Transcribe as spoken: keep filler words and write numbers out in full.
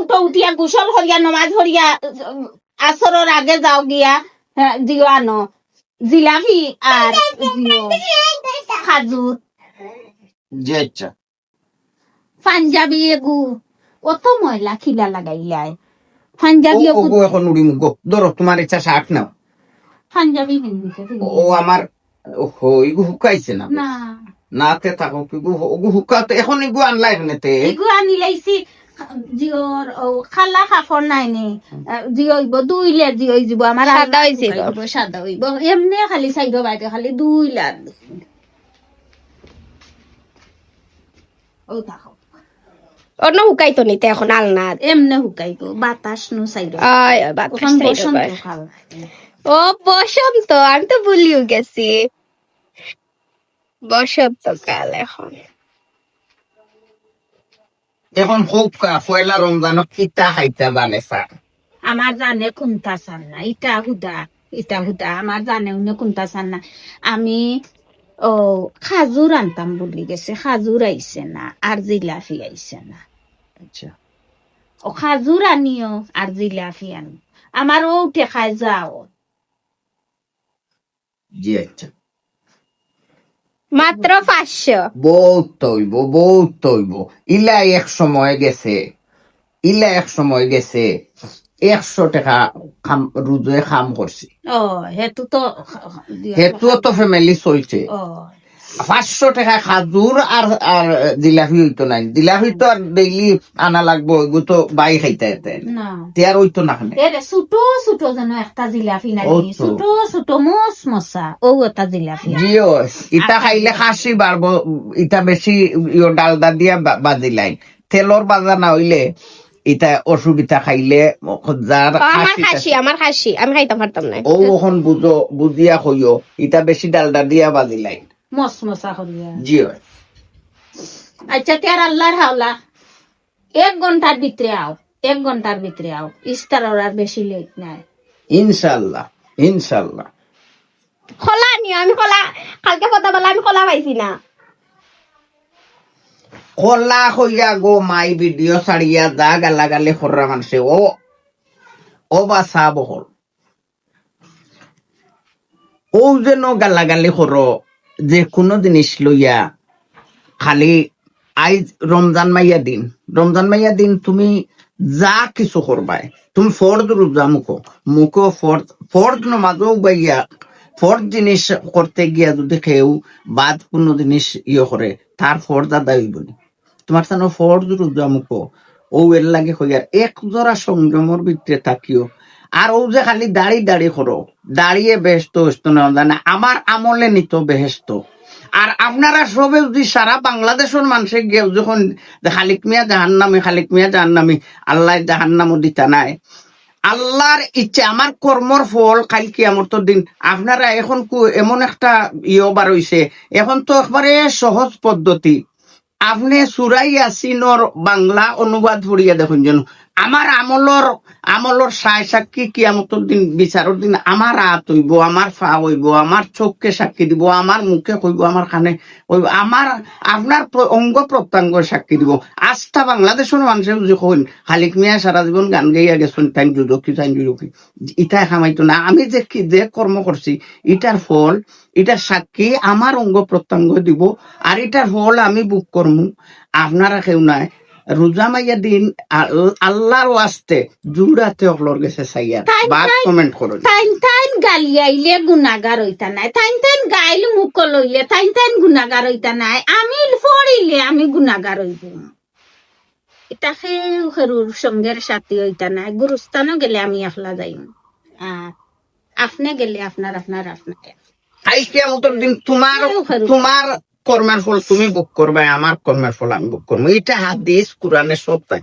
উঠো, উঠিয়া গোসল করিয়া, নমাজ পড়িয়া, আসরর আগে যাও গিয়া, হ্যাঁ, দিও আনো জিলাপি আর দিও খাজুর। জি আচ্ছা। পাঞ্জাবি এগু অত ময়লা কিলা লাগাইলায়। পাঞ্জাবি ও, এগু ওগু এখন উড়িমু গো। ধরো, তোমার ইচ্ছা শার্ট নাও। পাঞ্জাবি পিন্দিতে ও, ও আমার, ও, ইগু হুকাইছে না। না। না তে থাকো, ইগু, ইগু হুকাতে, এখন ইগু আনলা এখানেতে। ইগু আনিলাইছি, জিওর, ও, খালা কাপড় নাই নি। আহ, জিও ইব, দুইলে জিও ইব, আমার সাদা আলনা হইছে হুকাই গো। দিব, সাদা হইব। এমনে খালি সাইডো বাইরে খালি দুইলা। ও থাকো। অন্য হুকাইতো নিতে এখন আলনাত। এমনে হুকাইতো, বাতাস নু সাইডো। আয়, বাতাস অখন সাইডো বসন্ত বায়। কাল। ও বসন্ত, আমি তো ভুলিও গেছি। বসন্ত কাল এখন। এখন খুব কা-, পয়লা রমজানো কিতা খাইতা জানে স্যার? আমার জানে কুন্তা চান না, ইটা হুদা, ইটা হুদা, আমার জানে উনি কুন্তা চান না। আমি, ও, খাজুর আনতাম ভুলি গেছি, খাজুর আইছে না, আর জিলাপি আইছে না। আচ্ছা। ও খাজুর আনিও, আর জিলাপি আনিও। আমার ও ঠেকায় যাও। জি আচ্ছা। মাত্র পাঁচশো। বহুত তইব, বহুত তইব। ইলা এক সময় গেছে, ইলা এক সময় গেছে, একশো টেকা কাম, রুজে কাম করছি। ও, হেতু তো, হেতু তো ফ্যামিলি চলছে। ও। পাঁচশো টেকা খাজুর আর, আর জিলাপি হইতো নাই। জিলাপি তো আর ডেইলি আনা লাগবো, এগু তো বাই খাইতা এতে। না। তে আর হইতো না কেনে। এরে, ছোট ছোট যেন একটা জিলাপি নাই, ও তো। ছোট ছোট মস মসা, ও একটা জিলাপি। জিও, ইটা খাইলে খাসি বাড়বো, ইটা বেশি ইয়ো ডালডা দিয়া বা-, বাজিলাইন। তেলর বাজা না হইলে ইটা অসুবিধা খাইলে যার ও, আমার খাসি খাসি, টাসি। আমার খাসি, আমি খাইতাম পারতাম না। ও, অখন বুঝো, বুঝিয়া কইও, ইটা বেশি ডালডা দিয়া বাজিলাইন। মস মসা করিয়া। জি অয়। আচ্ছা, তে আর আল্লাহর হাওলা। এক ঘন্টার ভিতরে আও, এক ঘন্টার ভিতরে আও, ইস্তার অর আর বেশি লেট নাই। ইনশাআল্লাহ, ইনশাআল্লাহ। কলা নিও, আমি কলা, কালকে কথা বলা, আমি কলা পাইছি না। কলা কইয়া গো মাই ভিডিও ছাড়িয়া যা গালাগালি কররা মানষে, ও, ও বা সা বহল। ও যেন গালাগালি করো, যে কোনো জিনিস লইয়া, খালি আইজ রমজান মাইয়া দিন, রমজান মাইয়া দিন তুমি যা কিছু করবায়, তুমি ফরজ রুজা মুখো, মুখো ফরজ, ফরজ নমাজও উবাইয়া, ফরজ জিনিস করতে গিয়া যদি কেউ বাদ কোনো জিনিস ইয়ে করে, তার ফরজ আদায় হইব নি। তোমার সানো ফরজ রুজা মুখো, ও এর লাগে কইয়ার এক জোড়া সংযমর ভিতরে থাকিও। আর ও যে খালি দাড়ি দাড়ি করো, দাড়িয়ে বেহেস্ত হইতো না, জানে আমার আমলে নিত বেহেস্ত। আর আপনারা সবে যদি সারা বাংলাদেশর মানষে গিয়ে যখন খালিক মিয়া জাহান্নামী, খালিক মিয়া জাহান্নামী, আল্লাহ জাহান্নামও দিতা নাই। আল্লাহর ইচ্ছে আমার কর্মর ফল কাইল কিয়ামতর দিন। আপনারা এখন কু-, এমন একটা ইয়ে বার হইছে, এখন তো একবারে সহজ পদ্ধতি। আপনে সুরা ইয়াসিনর বাংলা অনুবাদ পড়িয়া দেখইন যেন। আমার আমলর, আমলর সায় সাক্ষী কিয়ামতর দিন, বিচারর দিন আমার আত হইব, আমার ফা হইব, আমার চোখকে সাক্ষী দিব, আমার মুখে কইব, আমার কানে কইব, আমার, আপনার প্র-, অঙ্গ প্রত্যঙ্গ সাক্ষী দিব। আস্তা বাংলাদেশর মানষে যদি কইন, খালিক মিয়া সারা জীবন গান গাইয়া গেছইন, তাইন দুজখি, তাইন দুজখি। ইতায় কামাইতো না। আমি যে কি, যে কর্ম করছি, ইটার ফল, ইটার সাক্ষী আমার অঙ্গ প্রত্যঙ্গ দিব, আর ইটার ফল আমি ভোগ করমু। আপনারা কেউ নাই, রোজা মাইয়া দিন আল-, আল্লাহর ওয়াস্তে জুড়াতে অকলর গেছে চাইয়া তাইন বাদ তাইন, কমেন্ট করো। তাইন তাইন গালি আইলে গুনাগার হইতা নাই, তাইন তাইন গাইল মুখ লইলে তাইন তাইন গুনাগার হইতা নাই, আমি পড়িলে আমি গুনাগার হইব। ইতা কেউ কেউর সঙ্গের সাথী হইতা নাই, গুরুস্থানও গেলে আমি একলা যাইমু, আর আপনে গেলে আপনার, আপনার, আপনার। আইজ কিয়ামতর দিন তোমার, কেউ কেউর তোমার কর্মের ফল তুমি ভোগ করবে, আমার কর্মের ফল আমি ভোগ করবো। ইটা হাদিস, কোরআনে সব তাই।